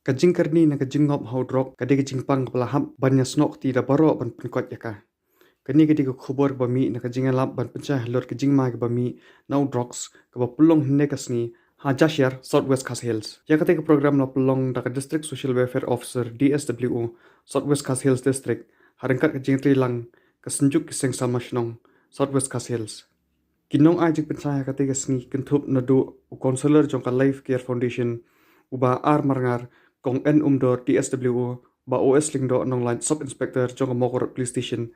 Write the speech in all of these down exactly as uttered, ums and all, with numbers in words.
Ka jingkyrni na ka jingngop ha u drok ka dei ka jingpang kaba la hap ban ïasnoh kti da baroh ban pynkoit ïa ka. Kane ka dei ka khubor kaba mih na ka jingïalap ban pynshai halor ka jingma kaba mih na u drugs kaba pynlong hynne ka sngi ha Jashiar, South West Khasi Hills. Ïa katei ka program la pynlong da ka District Social Welfare Officer, D S W O, South West Khasi Hills District, ha ryngkat ka jingïatreilang ka Synjuk ki Seng Samla Shnong, South West Khasi Hills. Ki nongai jingpynshai ha katei ka sngi kynthup naduh u Councillor jong ka Life Care Foundation, u Bah R Marngar, Kong N Umdor, D S W O, Bah O S Lyngdoh Nonglait, Sub Inspector jong ka Mawkyrwat Police Station.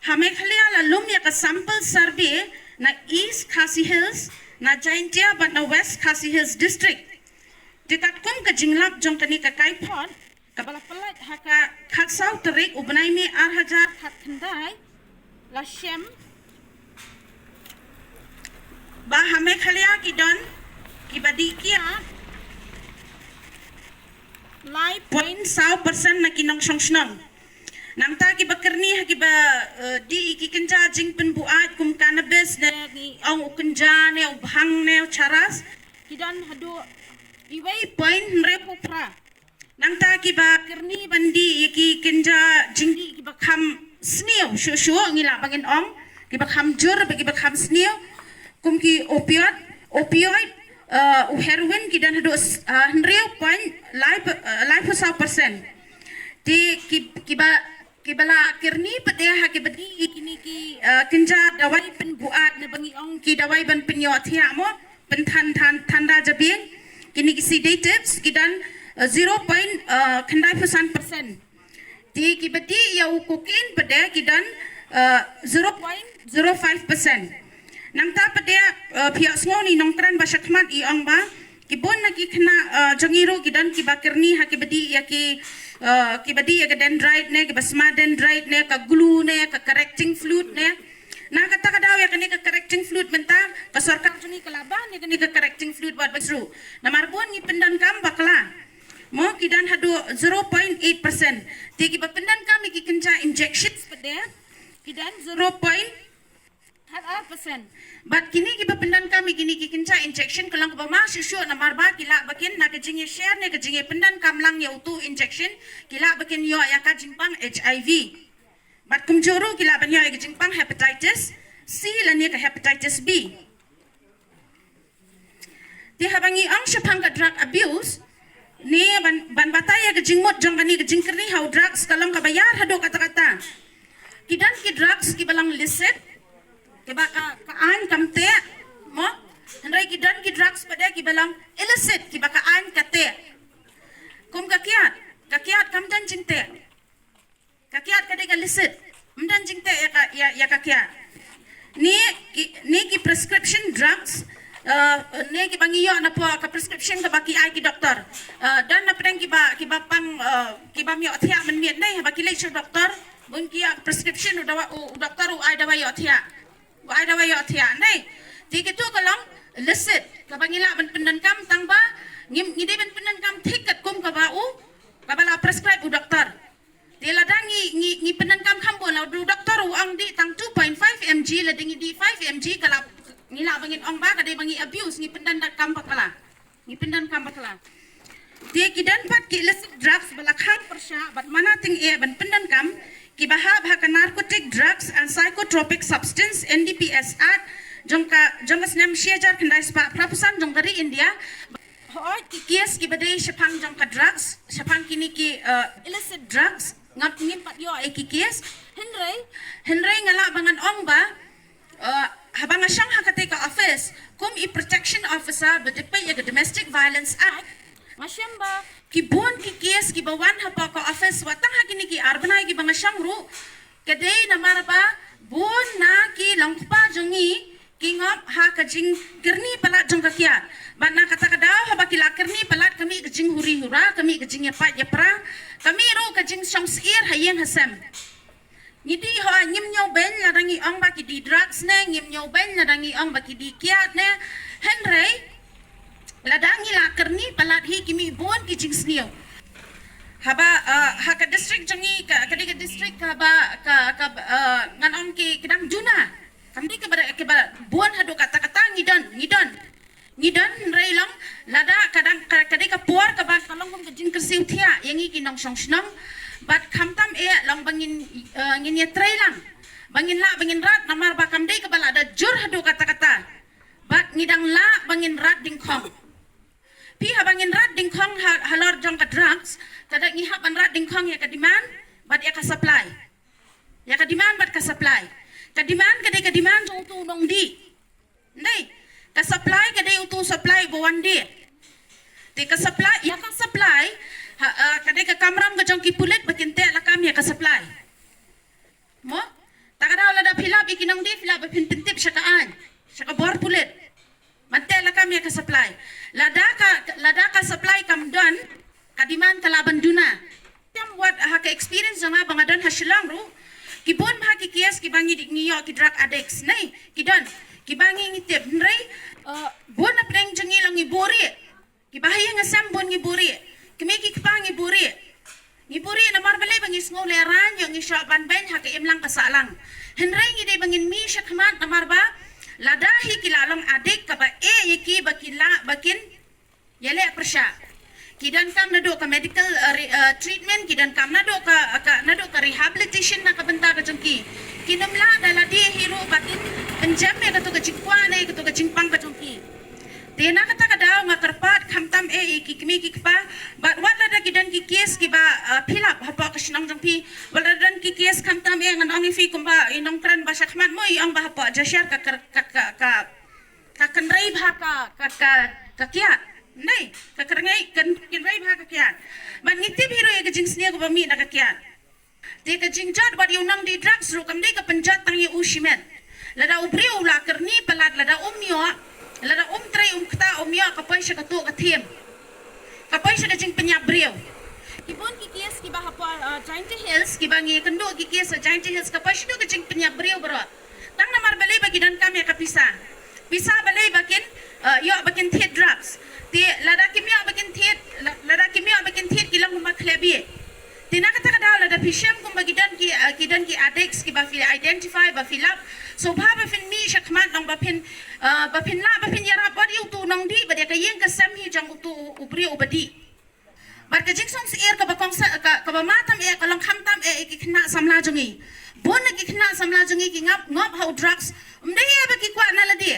Ha Meghalaya la lum ïa ka sample survey na East Khasi Hills, na Jaintia bad na West Khasi Hills District. Te katkum ka jinglap jong kane ka kaiphod, kaba la pyllait ha ka khatsaw tarik u bnai May ar hajar khatkhyndai, la shem ba ha Meghalaya ki don kiba dih kiad lai point saw percent na ki nongshong shnong. Nangta kiba kyrni ha kiba, eh, dih ïa ki kynja jingpynbuaid kum cannabis ne, ngi ong u kynja ne, u bhang ne, u charas, ki don haduh iwei point hynriewphew phra. Nangta kiba kyrni ban dih ïa ki kynja jingdih kiba kham sniew shuh shuh, ngi lah ban ngin ong, kiba kham jur bad kiba kham sniew, kum ki opioid, opioid, eh, u heroin, ki don haduh s-, eh, hynriew point lai pe-, eh, laiphew saw percent. Te ki, kiba, kiba la kyrni pat de ha kiba dih ïa kine ki, eh, kynja dawai pynbuaid ne ba ngi ong ki dawai ban pynïohthiah mo, pynthan, than, thanda jabieng, kine ki sedatives, ki don, eh, zero point, eh, khyndaiphew san percent. Te kiba dih ïa u cocaine pat de ki don, eh, zero point zero five percent. Nangta pat de, eh, phi ïohsngew ïa i nongkren ba shakhmat i ong ba ki bun na ki khynnah, eh, jong ngi ruh ki don kiba kyrni ha kiba dih ïa ki, eh, kiba dih ïa ka dendrite ne, kiba sma dendrite ne, ka glue ne, ka correcting fluid ne. Na kata ka daw ïa kane ka correcting fluid mynta ka sorkar jong ngi ka la ban ïa kane ka correcting fluid wat bad sru. Namar bun ngi pyndonkam bakla. Mo, ki don haduh zero point eight percent. Te kiba pyndonkam ïa ki kynja injections pat de, ki don zero point ar percent. Bad kine kiba pyndonkam ïa kine ki kynja injection ka long kaba ma shuh shuh namar ba ki lah ba kin na ka jingïashare ne ka jingïapyndonkam lang ïa utu u injection, ki lah ba kin ïoh ïa ka jingpang H I V. Bad kumjuh ruh ki lah ban ïoh ïa ka jingpang hepatitis C lane ka hepatitis B. Te haba ngi ong shaphang ka drug abuse, ne ban, ban batai ïa ka jingmut jong kane ka jingkyrni ha u drugs ka long kaba ïar haduh katta katta. Ki don ki drugs kiba long licit, kiba ka, ka aiñ kam teh, mo? Hynrei ki don ki drugs pat de kiba long illicit, kiba ka aiñ ka teh. Kum ka kiad, ka kiad kam don jingteh. Ka kiad ka dei ka licit. Ym don jingteh ïa ka, ïa, ïa ka kiad. Ni ki, ni ki prescription drugs, eh, ni kiba ngi ïoh na pdeng ka prescription kaba ki ai ki doktor. Eh, don na pdeng kiba, kiba pang, eh, kiba ym ïohthiah mynmiet ne, haba ki leit sha doktor, bun ki ïoh prescription u dawa, u, u doktor u ai dawa ïohthiah. U ai dawa ïohthiah ne. Te kitu ka long licit, kaba ngi lah ban pyndonkam tang ba ngi, ngi dei ban pyndonkam thik katkum kaba u, kaba la prescribe u doktor. Te lada ngi, ngi, ngi pyndonkam kham bun, lada u doktor u ong dih tang two point five M G, lada ngi dih five M G, ka lah, ngi lah ba ngin ong ba ka dei ba ngi abuse, ngi pyndonkam bakla. Ngi pyndonkam bakla. Te ki don pat ki illicit drugs ba la khang pyrshah bad mana tyngeh ban pyndonkam, kiba hap ha ka Narcotic Drugs and Psychotropic Substance, N D P S Act, jong ka, jong ka snem shi hajar khyndai spah phra phew san jong ka ri India. Hooid, ki case kiba dei shaphang jong ka drugs, shaphang kine ki, eh, illicit drugs, ngam, ngim pat ïoh ïa ki case. Hynrei, hynrei nga lah ba ngan ong ba, eh, haba nga shong ha katei ka office kum i protection officer ba dei peit ïa ka Domestic Violence Act, nga shem ba ki bun ki case kiba wan hapoh ka office, wat tang ha kine ki ar bnai kiba nga shong ruh, ka dei namar ba bun na ki longkpa jong ngi ki ngop ha ka jingkyrni palat jong ka kiad. Bad na kata ka daw haba ki la kyrni palat ka mih ka jinghuri hura, ka mih ka jingïapait ïapra, ka mih ruh ka jingshong syier ha ïing ha sem. Ngi dih hooid, ngim ñiewbeiñ lada ngi ong ba ki dih drugs ne, ngim ñiewbeiñ lada ngi ong ba ki dih kiad ne. Hynrei lada ngi la kyrni palat hi ki mih bun ki jingsniew. Haba, eh, ha ka district jong ngi, ka, ka dei ka district kaba, ka, ka, eh, ngan ong ki, ki dang duna. Kam dei kaba, kaba bun haduh katta katta, ngi don, ngi don. Ngi don hynrei long lada ka dang ka, ka dei ka por kaba ka long kum ka jingkyrsiew thiah ïa ngi ki nongshong shnong. Bad khamtam eh long ba ngin, eh, ngin ïatrei lang ba ngin lah ba ngin rat, namar ba kam dei kaba lah da jur haduh katta katta. Bad ngi dang lah ba ngin rat dyngkhong. Phi, haba ngin rat dyngkhong ha, halor jong ka drugs, ka dei ngi hap ban rat dyngkhong ïa ka demand bad ïa ka supply. Ïa ka demand bad ka supply. Ka demand ka dei ka demand jong utu u nongdih. Ndei, ka supply ka dei utu u supply ba wan dih. Te ka supply, ïa ka supply, ha, eh, ka dei ka kamram ka jong ki pulit ba kin teh lakam ïa ka supply. Mo? Ta ka daw lada phi lap ïa ki nongdih, phi lap ba phin pyntip sha ka aiñ, sha ka bor pulit. Ban teh lakam ïa ka supply. Lada ka, lada ka supply kam don, ka demand ka lah ban duna. Te wat ha ka experience jong nga ba nga don ha Shillong ruh, ki bun bha ki case kiba ngi, ngi ïoh ki drug addicts. Nei, ki don, kiba ngi, ngi tip. Hynrei, eh, bun na pdeng jong ngi long ngi buhrieh. Kiba ha ïing ha sem bun ngi buhrieh. Kmie ki kpa ngi buhrieh. Ngi buhrieh namar balei? Ba ngi sngew lehrain ïoh ngi shoh ban beiñ ha ka imlang ka sahlang. Hynrei ngi dei ba ngin mih shakhmat namar ba lada hi ki la long addict, kaba eh ïa ki ba ki lah ba kin ïaleh pyrshah. Ki donkam naduh ka medical, eh, re-, eh, treatment, ki donkam naduh ka, ka, naduh ka rehabilitation na ka bynta ka jong ki. Kin ym lah da lade hi ruh ba kin pynjem ïa kato ka jingkwah ne kato ka jingpang ka jong ki. Te na kata ka daw nga kyrpad khamtam eh ïa ki kmie ki kpa, bad wat lada ki don ki case kiba, eh, phi lap hapoh ka shnong jong phi, wat lada don ki case khamtam eh, ngan ong ïa phi kumba i nongkren ba shakhmat mo i ong ba hapoh Jashar ka kar-, ka, ka, ka, ka kynrei bha ka, ka, ka, ka kiad. Nei, ka kynrei, kyn-, kynrei bha ka kiad. Bad ngi tip hi ruh ïa ka jingsniew kaba mih na ka kiad. Te ka jingjot bad ïa u nongdih drugs ruh kam dei ka pynjot tang ïa u shimet. Lada u briew u la kyrni palat, lada um ïoh, lada um trei, um ktah, um ïoh, ka poi sha ka tuh ka thiem. Ka poi sha ka jingpynïap briew. Ki bun ki case kiba hapoh, uh, Jaintia Hills, kiba ngi kynduh ki case ha Jaintia Hills, ka poi sha ka jingpynïap briew baroh. Tang namar balei? Ba ki donkam ïa ka pisa. Pisa balei? Ba kin, eh, ïoh ba kin thied drugs. Te lada kim ïoh ba kin thied, la-, lada kim ïoh ba kin thied ki long kumba khleh bieit. Te na kata ka daw lada phi shem kumba ki don ki, eh, ki don ki addicts kiba phi identify, ba phi lap, sngewbha ba phin mih shakhmat long ba phin, eh, ba phin lah ba phin ïarap bad ïa utu u nongdih bad ïa ka ïing ka sem hi jong utu u briew uba dih. Bad ka jingsngewsih kaba kongsan, ka, kaba ma tam eh, ka long khamtam eh ïa ki khynnah samla jong ngi. Bun na ki khynnah samla jong ngi ki ngop, ngop ha u drugs. Ym dei eh ba ki kwah na lade.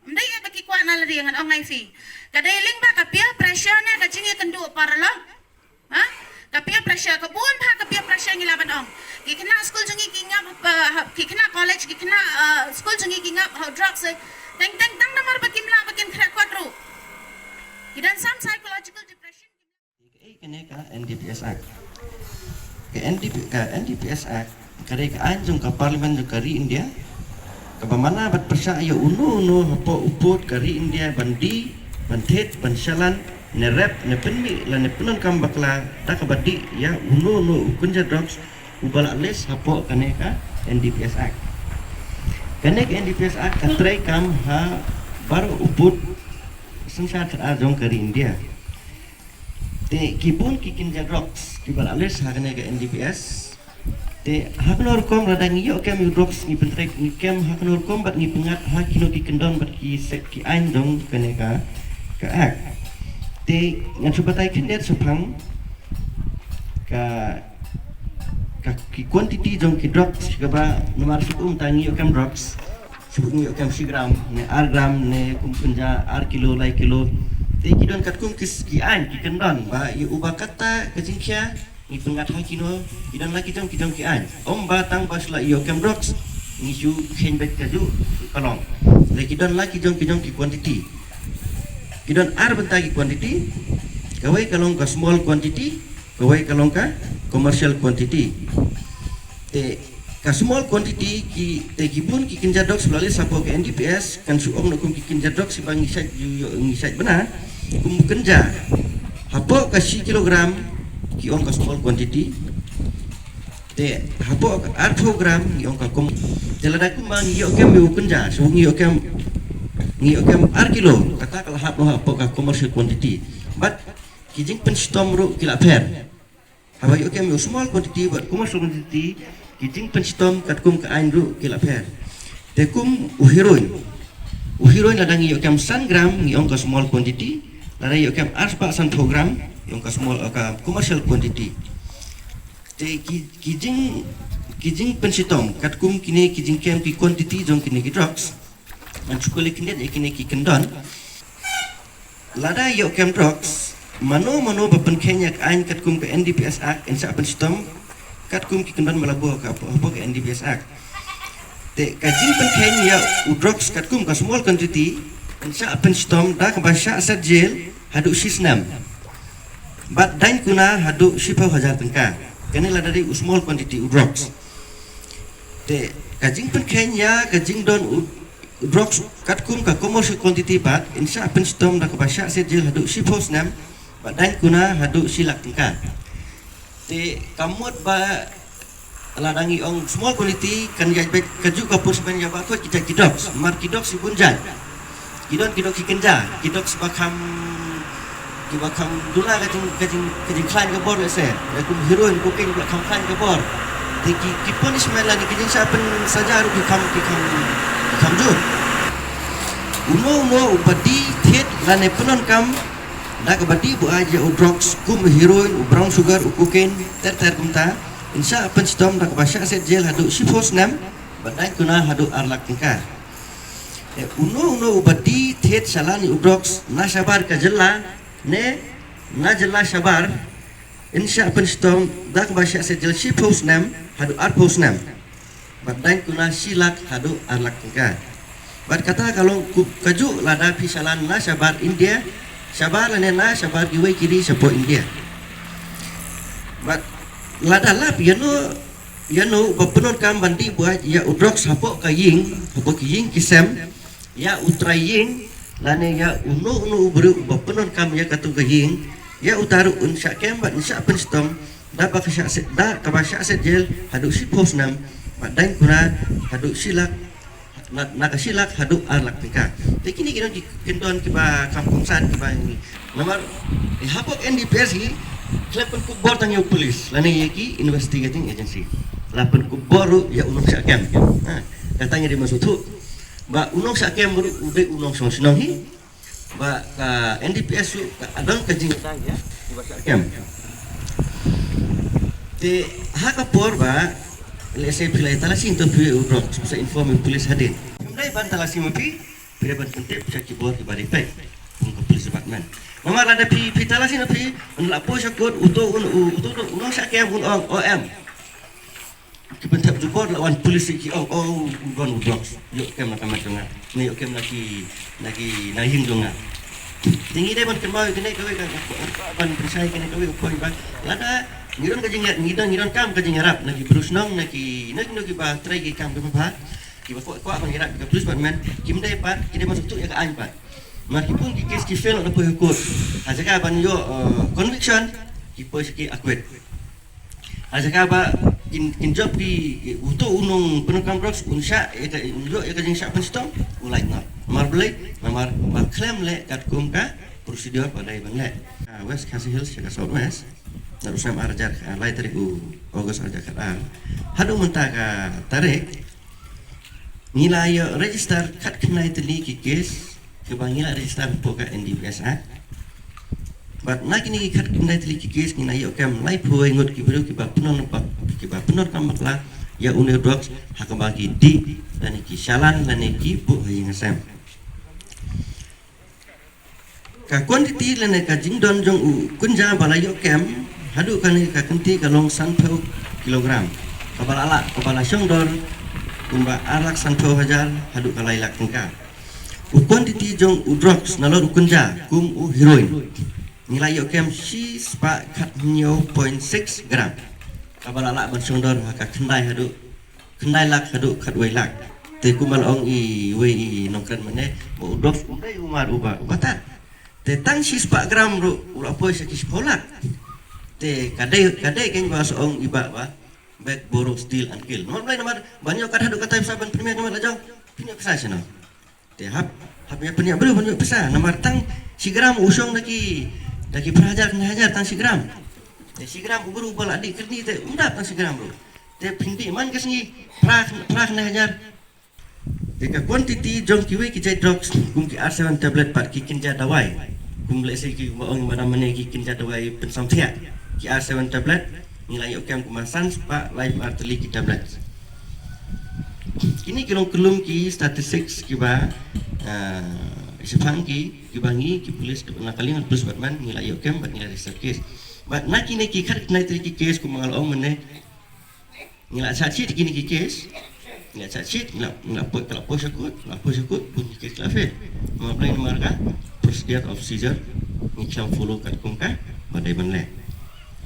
Ym dei eh ba ki kwah na lade, ngan ong ïa phi. Ka dei lyngba ka peer pressure ne ka jingïakynduh paralok. Ha? Ka peer pressure, ka bun bha ka peer pressure ngi lah ban ong. Ki khynnah skul jong ngi ki ngop, uh, ha, ki khynnah college, ki khynnah, uh, skul jong ngi ki ngop ha u drugs eh. Teng teng tang namar ba kim lah ba kin khreh kot ruh. Ki don some psychological depression. Kaei kane ka N D P S Act? Ka N D P, ka N D P S Act ka dei ka aiñ jong ka Parliament jong ka ri India, kaba mana bad pyrshah ïa uno uno hapoh u pud ka ri India ban dih, ban thied, ban shalan, ne rep, ne pynmih lane pyndonkam bakla da kaba dih ïa uno uno u kynja drugs uba la list hapoh kane ka N D P S Act. Kane ka N D P S Act ka treikam ha baroh u pud synshar tharai jong ka ri India. Te ki bun ki kynja drugs kiba la list ha kane ka N D P S. Te ha kano rukom lada ngi ïoh kem ïa u drugs ngi pyntrei, ngi kem ha kano rukom bad ngi pyngngad ha kino ki kyndon bad ki sek ki aiñ jong kane ka, ka Act. Te ngan shu batai khyndiat shaphang ka, ka ki quantity jong ki drugs kaba namar shu um ta ngi ïoh kem drugs. Shu ngi ïoh kem shi gram, ne ar gram, ne kum kynja ar kilo, lai kilo. Te ki don katkum ki s-, ki aiñ, ki kyndon, ba ïa uba katta ka jingkhia, ngi pyngngad ha kino, ki don la ki jong, ki jong ki aiñ. Ym ba tang ba shu la ïoh kem drugs, ngi shu kheiñ beit kajuh, ka long. Te ki don la ki jong, ki jong ki quantity. Ki don ar bynta ki quantity, kawei ka long ka small quantity, kawei ka long ka commercial quantity. Te ka small quantity ki, te ki bun ki kynja drugs ba la list hapoh ka N D P S, kan shu ong na kum ki kynja drugs ba ngi shait ju, ngi shait bna, kum kynja. Hapoh ka shi kilogram ki ong ka small quantity. Te hapoh ka arphew gram ngi ong ka com-, te lada kumba ngi ïoh kem ïa u kynja, shu ngi ïoh kem, ngi ïoh kem ar kilo, kata ka la hap noh hapoh ka commercial quantity. Bad ki jingpynshitom ruh ki la pher. Haba ïoh kem ïa u small quantity bad commercial quantity, ki jingpynshitom katkum ka aiñ ruh ki la pher. Te kum u heroin. U heroin lada ngi ïoh kem san gram ngi ong ka small quantity, lada ïoh kem arspah sanphew gram ngi ong ka small, ka commercial quantity. Te ki, ki jing, ki jingpynshitom katkum kine ki jingkem ki quantity jong kine ki drugs. Ngan shu kylli khyndiat ïa kine ki kyndon. Lada ïoh kem drugs, mano mano ba pynkheiñ ïa ka aiñ katkum ka N D P S Act yn shah pynshitom katkum ki kyndon ba la buh ka hapoh ka N D P S Act. Te ka jingpynkheiñ ïa u drugs katkum ka small quantity yn shah pynshitom da kaba shah set jail haduh shi snem bad daiñ kuna haduh shiphew hajar tyngka. Kane lada dei u small quantity u drugs. Te ka jingpynkheiñ ïa ka jingdon u drugs katkum ka commercial quantity pat yn shah pynshitom da kaba shah set jail haduh shiphew snem bad daiñ kuna haduh shi lak tyngka. Te ka mut ba lada ngi ong small quantity kan ïaid beit kajuh ka punishment ïa baroh ki jait ki drugs. Namar ki drugs ki bun jait. Ki don ki drugs ki kynja, ki drugs ba kham, ki ba kham duna ka jing, ka jing, ka jingkhlaiñ ka bor lehse. Lada kum heroin, cocaine ba kham khlaiñ ka bor. Te ki, ki punishment lane ki jingshah pynsaja ruh ki kham, ki kham, ki kham jur. Uno uno uba die thied lane pyndonkam da kaba die buaid ïa u drugs kum u heroin, u brown sugar, u cocaine, ter ter kumta, yn shah pynshitom da kaba shah set jail haduh shiphew snem bad daiñ kuna haduh ar lak tyngka. Te uno uno uba die thied shalan ïa u drugs na shabar ka jylla ne na jylla shabar yn shah pynshitom da kaba shah set jail shiphew snem haduh arphew snem bad daiñ kuna shi lak haduh ar lak tyngka. Bad kata ka long kajuh lada phi shalan na shabar India shabar lane na shabar kiwei ki ri shapoh India. Bad lada lap ïa no ïa no ba pyndonkam ban die buaid ïa u drugs hapoh ka ïing, hapoh ki ïing ki sem, ïa u trai ïing lane ïa uno uno u briew uba pyndonkam ïa katu ka ïing, ïa uta ruh yn shah kem bad yn shah pynshitom da kaba shah set, da kaba shah set jail haduh shiphew snem bad daiñ kuna haduh shi lak, na, na ka shi lak haduh ar lak tyngka. Te kine ki don ki kyndon kiba kham kongsan kiba ngi. Namar hapoh N D P S hi khlem pynkup bor tang ïa u police lane ïa ki investigating agency. La pynkup bor ruh ïa u nongshah kem. Ha, kata ngi dei ban sngewthuh ba u nongshah kem ruh u dei u nongshong shnong hi. Ba ka N D P S ruh ka don ka jingïada ïa kiba shah kem. Te ha ka por ba lehse phi la ïa talasi, to phi u drok sa inform ïa u police hadien. Phim dei ban talasi ma phi, phi dei ban pyntip sha ki bor kiba dei peit kum ka police department. Namar lada phi, phi talasi ma phi, un la poi sha kot, uto un, u, uto u nongshah kem un ong, "O em, ki pynthep jubor la wan police ki ong, oh, u don u drugs. Ïoh kem na ka met jong nga. Ne ïoh kem na ki, na ki, na ïing jong nga." Te ngi dei ban kynmaw ïa kane kawei ka, ban pynshai kane kawei ka point ba lada ngi don ka jingïa, ngi don, ngi donkam ka jingïarap na ki briew shnong, na ki, na ki, na kiba trei ki kam kiba bha, kiba kwah, kwah ban ïarap ïa ka police department, kim dei pat, ki dei ban sngewthuh ïa ka aiñ pat. Namar ki bun ki case ki fail na poi ha court. Ha jaka ban ïoh, uh, conviction, ki poi sha ki acquit. Ha jaka ba kin, kin jop ki, uto u nongpyndonkam drugs un shah ïa ka, un ïoh ïa ka jingshah pynshitom, u lait noh. Namar balei? Namar ba khlem leh katkum ka procedure ba dei ban leh. Ka West Khasi Hills sha ka South West, naduh u snem ar hajar, ah, lai tarik u August ar hajar khatar haduh mynta ka tarik, ngi la ïoh register khatkhyndai tylli ki case kiba ngi la register hapoh ka N D P S Act. Bad na kine ki khatkhyndai tylli ki case ngi la ïoh kem laiphew wei ngut ki briew kiba pyndonkam, kiba pyndonkam bakla ïa une u drugs ha kaba ki dih lane ki shalan lane ki buh ha ïing ha sem. Ka quantity lane ka jingdon jong u kynja ba la ïoh kem haduh kane ka kynti ka long sanphew kilogram, kaba la lah, kaba la shong dor kumba ar lak sanphew hajar haduh ka lai lak tyngka. U quantity jong u drugs nalor u kynja kum u heroin, ngi la ïoh kem shispah khathynñiew point six gram, kaba la lah ban shong dor ha ka khyndai haduh khyndai lak haduh khatwei lak. Te kumba la ong iwei i nongkren mynne, ba u drugs um dei u mar uba, uba tad. Te tang shispah gram ruh u la poi sha ki shiphew lak. Te ka dei, ka dei kein ba sa ong i Bah ba beg, borrow, steal and kill. Namar balei? Namar ban ïoh kat haduh katai pisa ban pynïap, namar la jong pynïap pisa shano? Te hap, hap ïa pynïap briew ban ïoh pisa. Namar tang shi gram u shong da ki, da ki phra hajar, khyndai hajar tang shi gram. Te shi gram u briew ba la dih kyrni te um dap tang shi gram ruh. Te phin dih man ka sngi phra, phra khyndai hajar. Te ka quantity jong kiwei ki jait drugs kum ki R seven tablet pat ki kynja dawai, kum lehse ki ba ong madam mynne ki kynja dawai pynsamthiah, ki R seven tablet ngi la ïoh kem kumba san spah laiphew ar tylli ki tablet. Kine ki long kyllum ki statistics kiba, ah, shaphang ki, kiba ngi ki police, na ka liang police department ngi la ïoh kem bad ngi la register case. Bad na kine ki khatkhyndai tylli ki case kumba nga la ong mynne, ngi la charge sheet kine ki case, ngi la charge sheet, ngi la, ngi la poi, ka la poi sha court, la poi sha court, bun ki case ki la fail. Namar balei? Namar ka procedure of seizure ngi khlem follow katkum kaba dei ban leh.